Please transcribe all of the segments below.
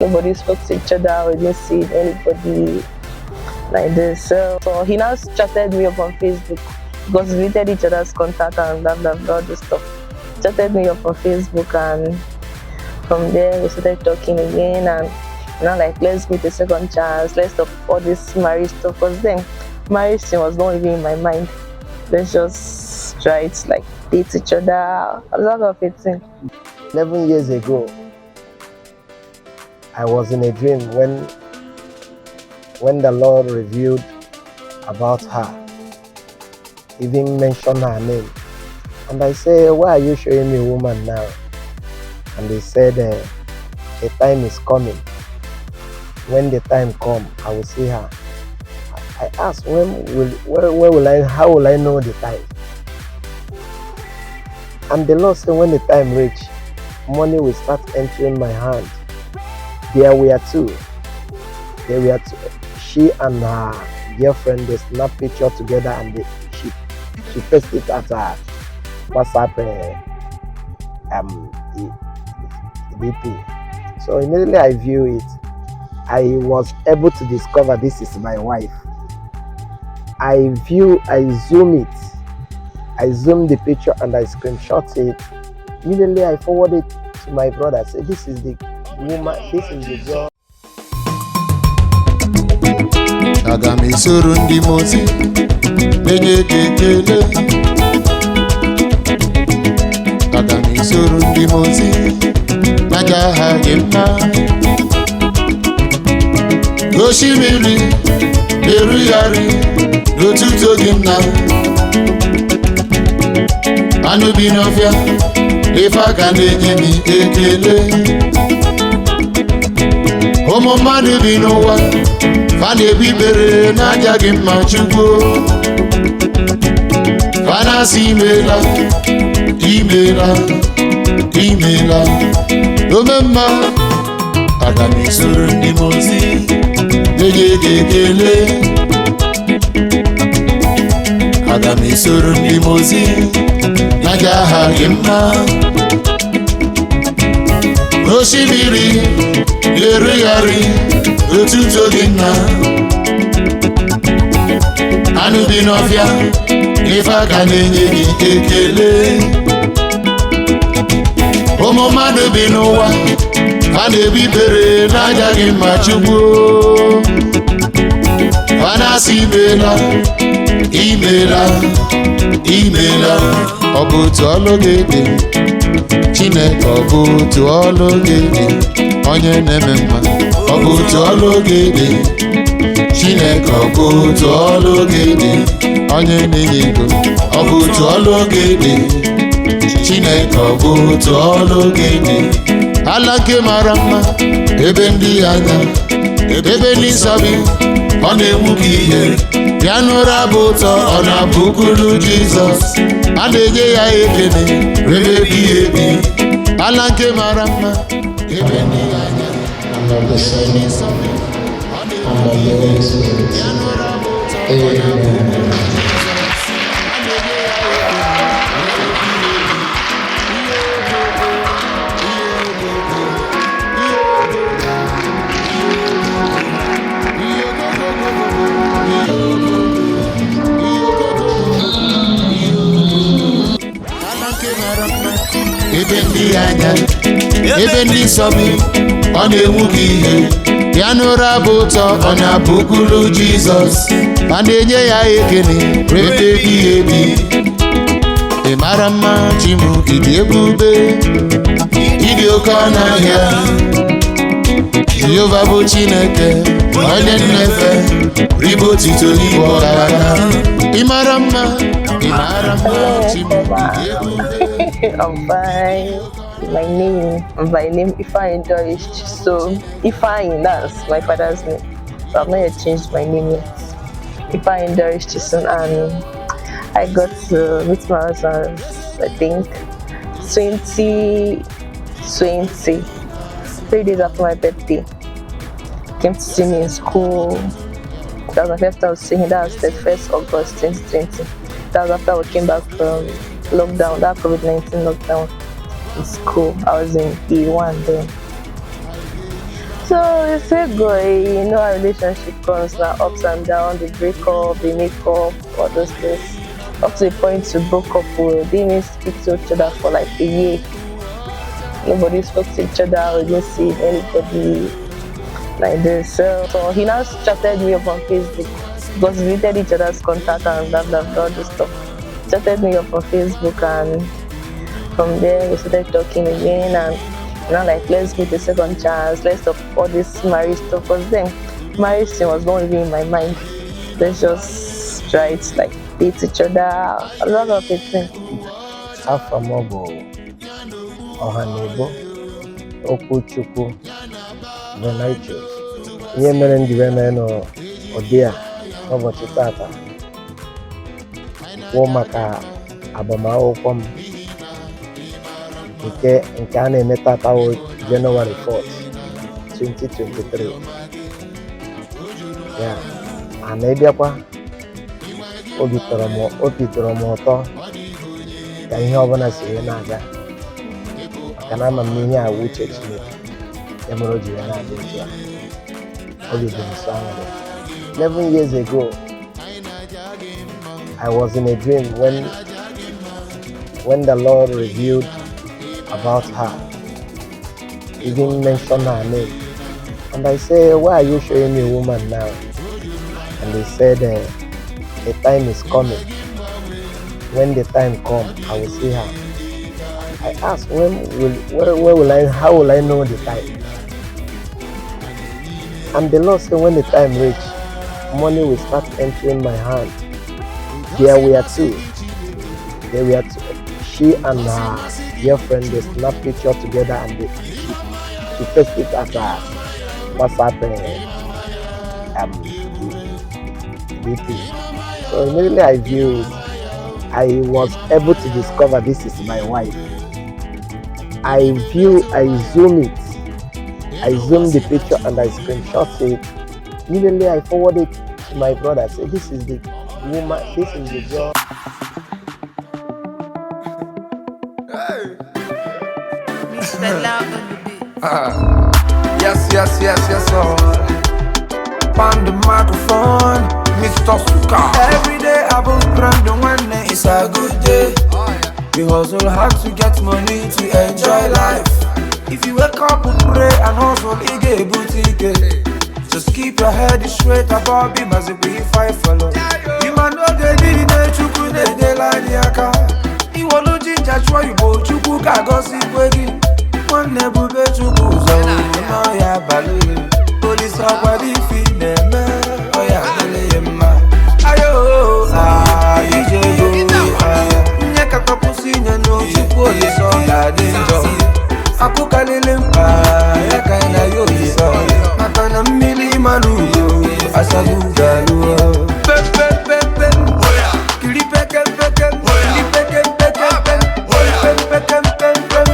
Nobody spoke to each other. We didn't see anybody like this. So he now chatted me up on Facebook because we deleted each other's contact and blah blah blah, all this stuff. Chatted me up on Facebook, and from there we started talking again, and now like, let's give it a second chance, let's stop all this marriage stuff, because then marriage thing was not even in my mind. Let's just try to like date each other. I was out of 18. 11 years ago, I was in a dream when the Lord revealed about her, even mentioned her name. And I say, "Why are you showing me woman now?" And they said, "A time is coming. When the time come, I will see her." I asked, when will where will I how will I know the time?" And the Lord said, "When the time reach, money will start entering my hand." There were two. There were two. She and her girlfriend, they snap picture together, and she pasted it at her WhatsApp DP. So immediately I view it, I was able to discover this is my wife. I zoom it. I zoom the picture and I screenshot it. Immediately I forward it to my brother. I say, "This is the woman, this is the girl." Aga m esoro ndị mozi na-enye gị ekele. Aga m esoro ndị mozi na-aja aha gị mma. Osimiri na-erugharị n'otuto gị, nna. Anụ bi n'ọfịa ife aka na-enye m ekele. Ụmụ mmadụ bi n'ụwa fa na-ebu ikpere n'aja gị mma, Chukwu. Fa na-asị imela, imela, imela, ome mma. Aga m esoro ndị mozi enye gị ekele. Aga m esoro ndị mozi n'aja aha gị mma. Osimiri na-erugharị otuto gị, nna. Anụ bi n'ọfịa ife aka na-enye gị ekele. Ụmụ mmadụ bi n'ụwa ha na-ebu ikpere n'aja gị mma, Chukwu. Ha na-asị imela, imela, imela. Ọ bụ otu ọlụ gị dị, Chineke. Ọ bụ otu ọlụ gị dị, onye na-eme mma. Ọ bụ otu ọlụ gị dị, Chineke. Ọ bụ otu ọlụ gị dị, onye na-enye ego. Ọ bụ otu ọlụ gị dị, Chineke. Ọ bụ otu ọlụ gị dị. Ala nke mara mma, ebe ndị anya, ebe ndị nsọ bi, ọ na-enwu ka ihe. Bịa nụrụ abụ ụtọ ọ na-abụkuru Jizọs. A na-enye ya ekele rebe ebighị ebi. Ala nke mara mma, ebe ndị anya, And of the Son, ndị nsọ bi, ọ and na-enwu of ka the ihe. Holy Spirit. Bịa nụrụ abụ ụtọ ọ na-abụkuru Amen. Jizọs. A na-enye ya ekele rebe ebighị ebi. Ihe ogogo, ihe ogogo, ihe ogogo, ihe ogogo, ihe ogogo, ihe ogogo, ihe ogogo. Ala nke mara mma, ebe ndị anya, ebe ndị nsọ bi, ọ na-enwu ka ihe. Ya nụrụ abụ ụtọ ọ na-abụkuru Jizọs. A na-enye ya ekele rebe ebighị ebi. Ị mara mma, Chimu, ịdị ebube, ịdị oke ọnụ ahịa. Jehova bụ Chineke onye nnefe ribe otito n'igwe ọkaka. Ị mara mma, ị mara mma. Hello, Chimu, Ekoma. ịdị ebube. I'm fine. My name, Ifeanyi Doris. So Ifeanyi, that's my father's name. So I've not yet changed my name yet. Ifeanyi Doris Chisom, and I got to meet my husband, I think, 2020, 3 days after my birthday. Came to see me in school. That was my first time seeing him. That was the 1st August 2020. That was after we came back from lockdown, that COVID-19 lockdown in school. I was in E1 then. So it's still going, you know how relationship comes now, ups and downs, they break up, they make up, all those things. Up to the point we broke up, we didn't even speak to each other for like a year. Nobody spoke to each other, we didn't see anybody like this. So he now chatted me up on Facebook because we deleted each other's contact and blah blah blah, all this stuff. Chatted me up on Facebook, and from there we started talking again, and now like, let's give the second chance, let's stop all this marriage stuff, because then marriage thing was not even in my mind. Let's just try to like date each other, a lot of things. Afa m bụ Ọhanebo Okwuchukwu Venantius. Ihe mere m ji wee mee n'ụdị a n'ụbọchị tata kwuo maka agbamakwụkwọ m nke a na-eme tata wụ Jenụwarị 4, 2023. Ya ana ịbịakwa, obi tọrọ m ụtọ ka ihe ọbụla si wee na-aga, maka na ama m na ihe a wụ uche Chineke, ya mere o ji wee na-adị otu a. Obi dị m sọ aṅụrị. 11 years ago, I was in a dream when the Lord revealed about her, even mentioned her name. And I say, "Why are you showing me a woman now?" And they said, "The time is coming. When the time come, I will see her." I asked, when will where will I how will I know the time?" And the Lord said, when the time reach, money will start entering my hand. There were two. There were two. She and her girlfriend, they snap picture together and she posted it as a WhatsApp DP. So immediately I viewed it, I was able to discover this is my wife. I zoom it. I zoom the picture and I screenshot it. Immediately I forward it to my brother. I say, "This is the woman, this is the girl." Mr. Love on the beat. Yes, yes, yes, yes, all. On the microphone, Mr. Suka. Every day I will grind the one it's a good day. We hustle hard to get money to enjoy life. If you wake up and pray and hustle, you get boutique. Just keep your head straight above him as we fight follow. You man no get niile Chukwu na-enyela anyị aka. Iwolu jinja chụọ Igbo, Chukwu ga-agọzikwe gị. Nwanne, bube Chukwu ụzọ n'ọya abalị. Olise akwado ife ị na-eme, ọya adịrị ya mma. Ayo, ije ego nye kata kwụsị inye n'Chukwu Olise, ọ ga-adị njọ. Akụkalili mkpa ya ka anyị na ya Olise, maka na mmiri mara ugo asaghị ugo alụọ. Pepepepe, kiri pekepeke, kiri pekepeke, pempekempempem,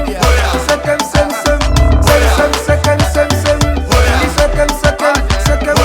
sekem sem sem sem sem sekem sem sem, kiri sekem sekem sekem.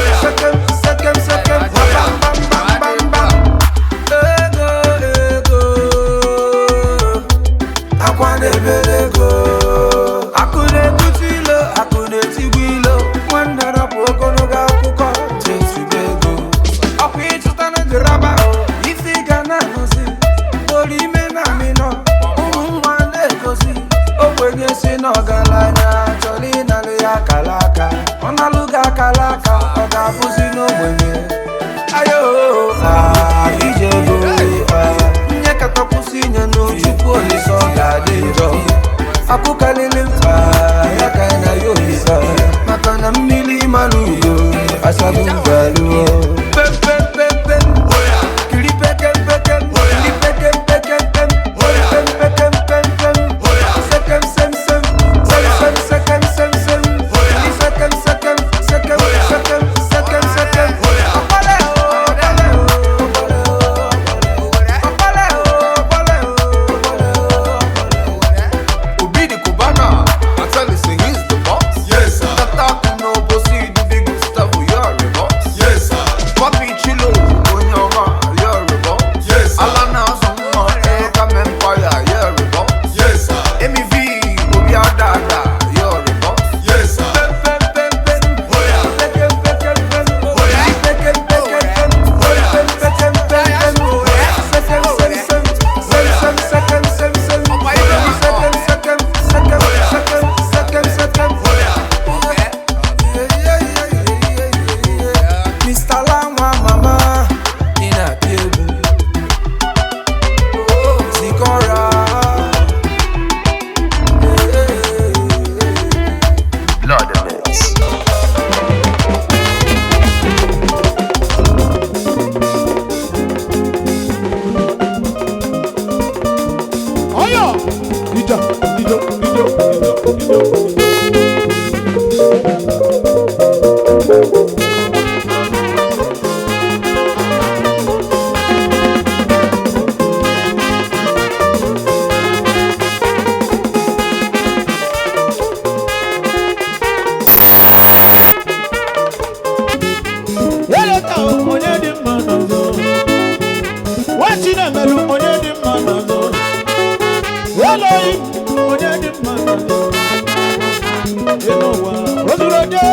onye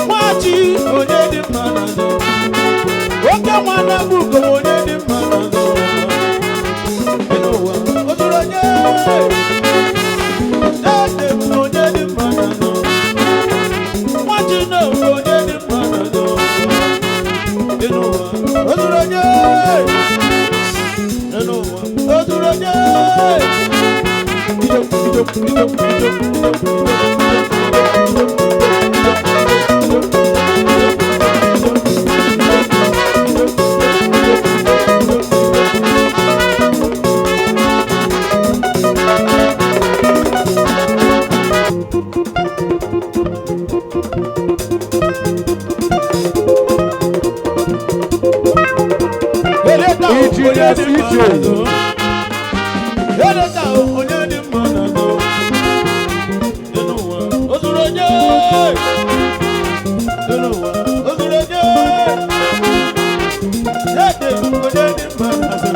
nwachi onye dị mma n'azụ oke nwa na-abụ ugo onye dị mma n'azụ n'ụwa o zuru onye ede m onye dị mma n'azụ nwachi na-ewu onye dị mma n'azụ n'ụwa o zuru onye n'ụwa o zuru onye. Engineer CJ. Eleta onye dị mma n'azụ dị n'ụwa o zuru onye dị n'ụwa o zuru onye ede onye dị mma n'azụ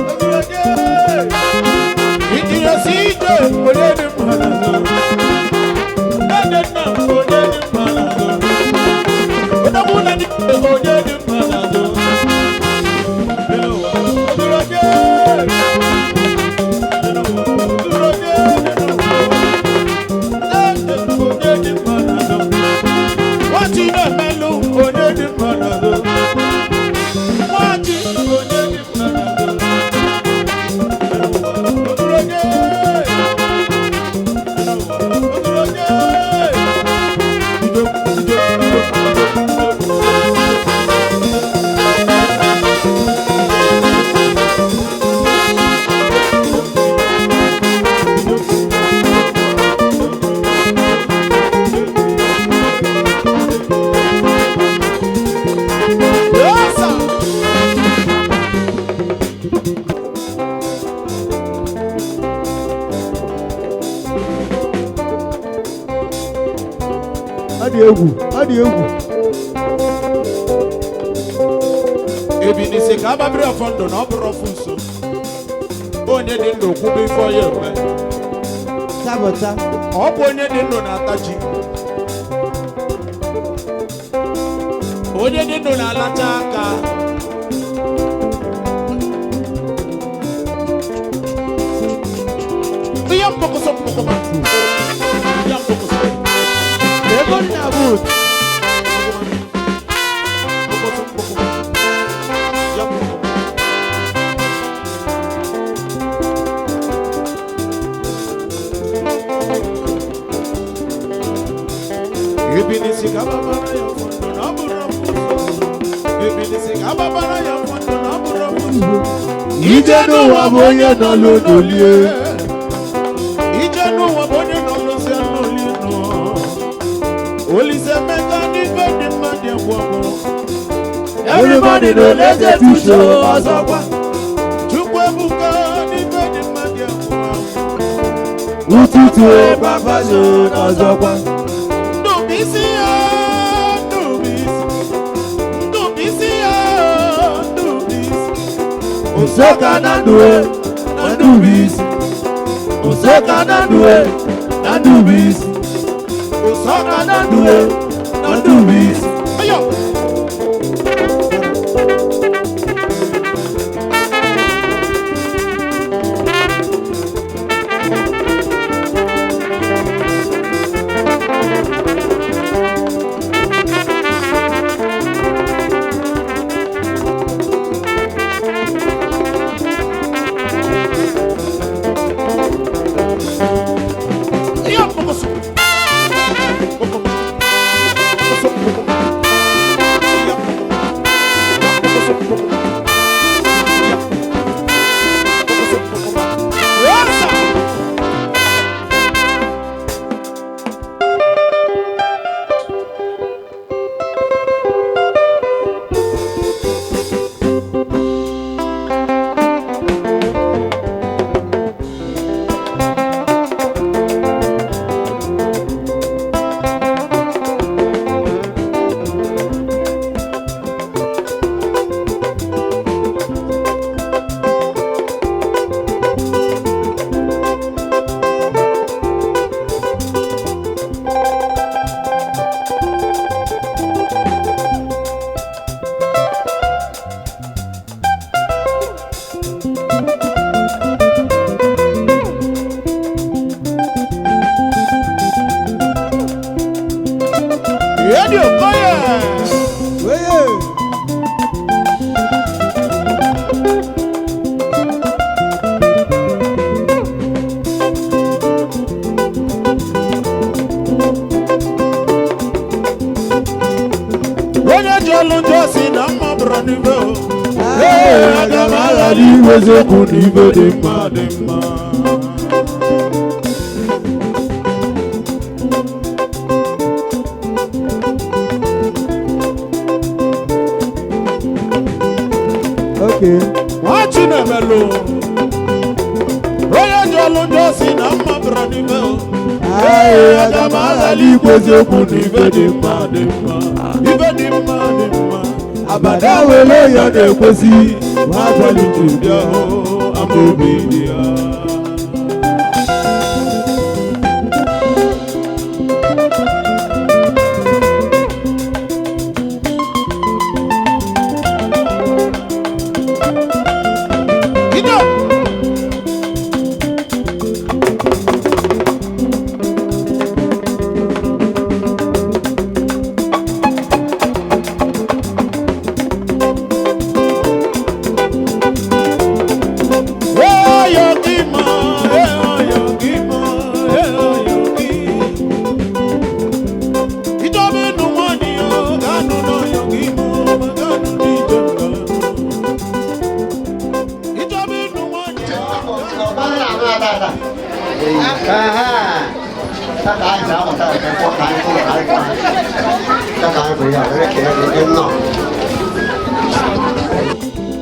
o zuru onye Injinia CJ onye dị mma n'azụ ede nna m onye dị mma n'azụ odogwu na dike onye dị mma n'azụ dị n'ụwa o zuru onye. Yes, sir. Ọ dị egwu, ọ dị egwu. Ebinisi ka agbabiri ọfọ ndụ na ọ bụrụ ọfụ nso onye dị ndụ kwube ife ọya eme Sabota. ọ bụ onye dị ndụ na-ata ji onye dị ndụ na-alacha aka ihe mkpọkọsọ mkpọkọma ihe mkpọkọsọ Ego dị na boot. mkpọkọsọ mkpọkọma ya mkpọkọma. Ebinisi ka babara ya ụfọdụ na ọ bụrụ ọfụ nso. Ebinisi ka babara ya ụfọdụ na ọ bụrụ ọfụ nso. Ije n'ụwa bụ onye nọ n'odolie. Ije n'ụwa bụ onye nọ n'ozi anụ nọ. Olise Emeka n'ife dị mma dị egwu ọgwụ. Everybody know let's tuso ọzọkwa. Chukwu ebuka n'ife dị mma dị egwu ọgwụ. Ụtụtụ gbafazo n'ọzọkwa. Ndụbụisi ya, Ndụbụisi. Ndụbụisi ya, Ndụbụisi. Nsọka na ndue na Ndụbụisi. Nsọka na ndue na Ndụbụisi. Nsọka na ndue na Ndụbụisi. Ayo! Iyo mpokoso. Mpokoso. Mpokoso. Iyo mpokoso. Mpokoso. Iyo mpokoso. Mpokoso. Yes, sir. bụrụ n'ime o. Ee, aga m aghara ikwu eziokwu na ibe dị mma dị mma. Okay. Nwa Chinemelu, onye ji ọlụ ndị osi na mma bụrụ n'ime o. Ee, aga m aghara ikwu eziokwu na ibe dị mma dị mma. Ibe dị mma dị mma. Abada wele ya na-ekwesị, nwa akwalite ụdị ahụ, ama obi dị ya. Ije!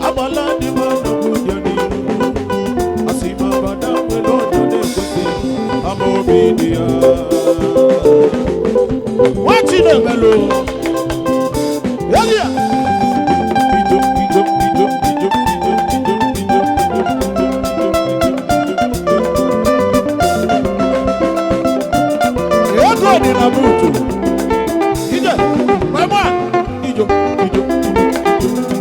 Agbala dị m nnukwu dị n'ihu, asị m abada nwere ọdụ na-ekwesị, ama obi dị ya. Nwa Chinemelu, Elia! Ijo, ijo, ijo, ijo, ijo, ijo, ijo, ijo, ijo, ijo. Ego dị na buutu. Ije, mama, ijo, ijo, ijo.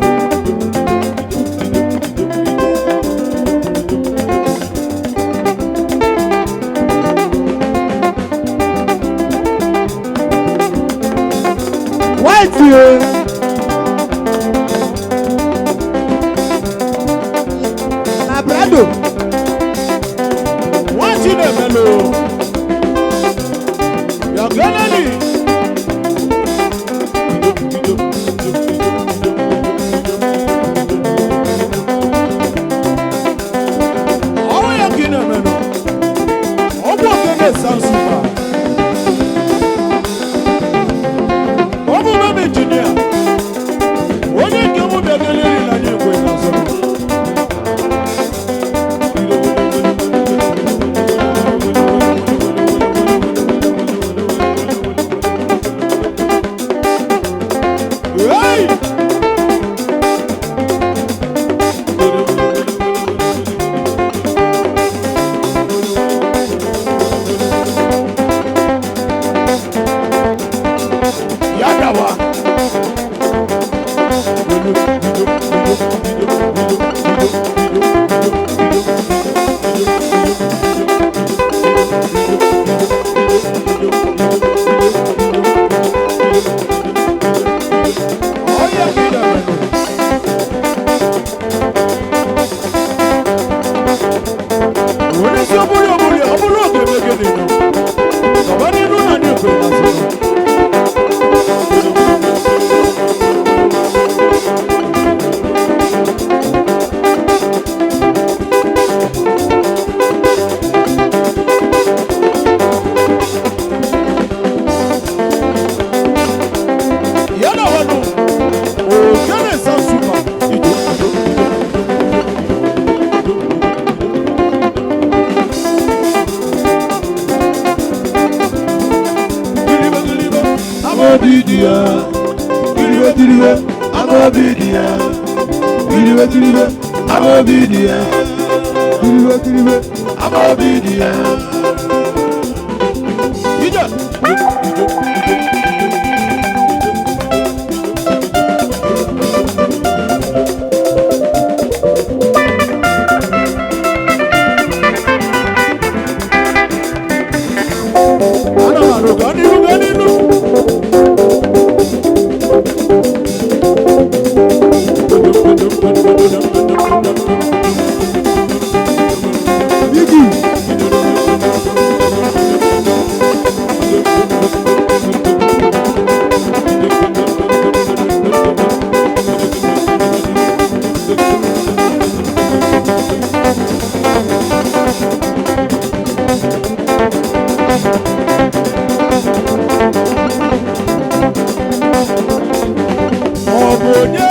White o. Na Brado. Nwa Chinemelu, Bịakeleli. Ọnwụ ya ka ị na-emenụ. Ọgwụ okene Sansupa. Ọ bụ mem injinia. Onye nke mụ bịakeleli na anyị ekwe n'azụ. Hey! Yadawa. Oh, yeah, Onye si ọbụla ọbụla ọbụla oge eme gịnị nọ? Gaba n'iru na ndị ekwe na asụsụ. Yana wanu, ogene sansuba, ijo, ijo, ijo, ijo, ijo, ijo. Gilibe, gilibe, Amaobi dị ya. Gilibe gilibe, amaobi dị ya. Gilibe gilibe, amaobi dị ya. Gilibe gilibe, amaobi dị ya. ije, ijo, ijo, ijo. Ana m anụ gaa n'ihu gaa n'ihu. Biggie. Thank you. bụ onye?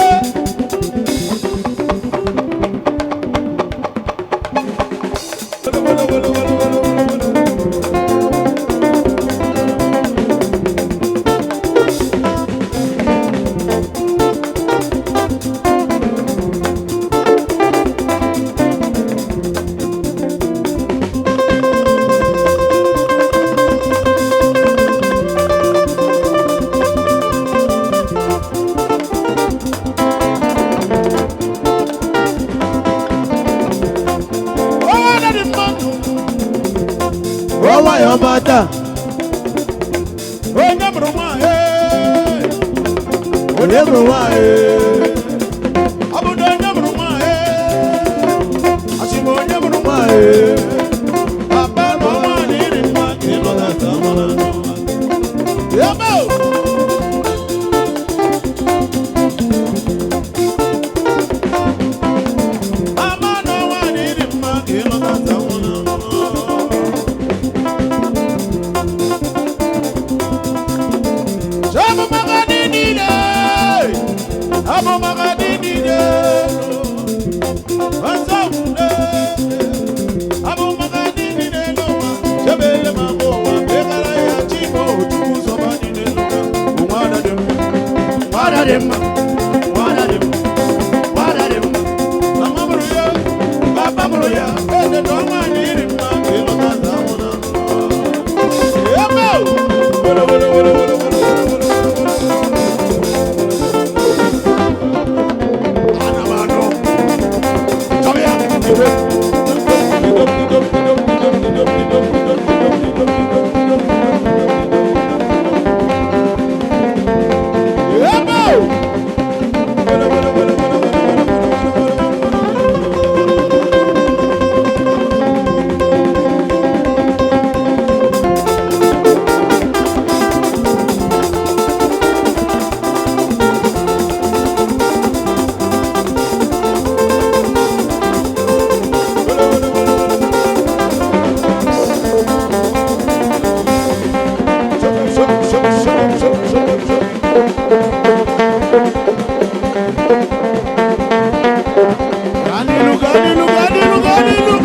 Ọnwa dị mma. Ọnwa ya ọma taa. Onye mụrụ nwaanyị? Onye mụrụ nwaanyị? Ọ bụ na onye mụrụ nwaanyị? Asị m onye mụrụ nwaanyị? Papa na nwaanyị iri mma ka ị lọta ka ọ mara n'ụwa. Ebe o! Mama na nwaanyị iri mma ka ị lọta ka ọ mara n'ụwa. Ganilu, ganilu, ganilu, ganilu.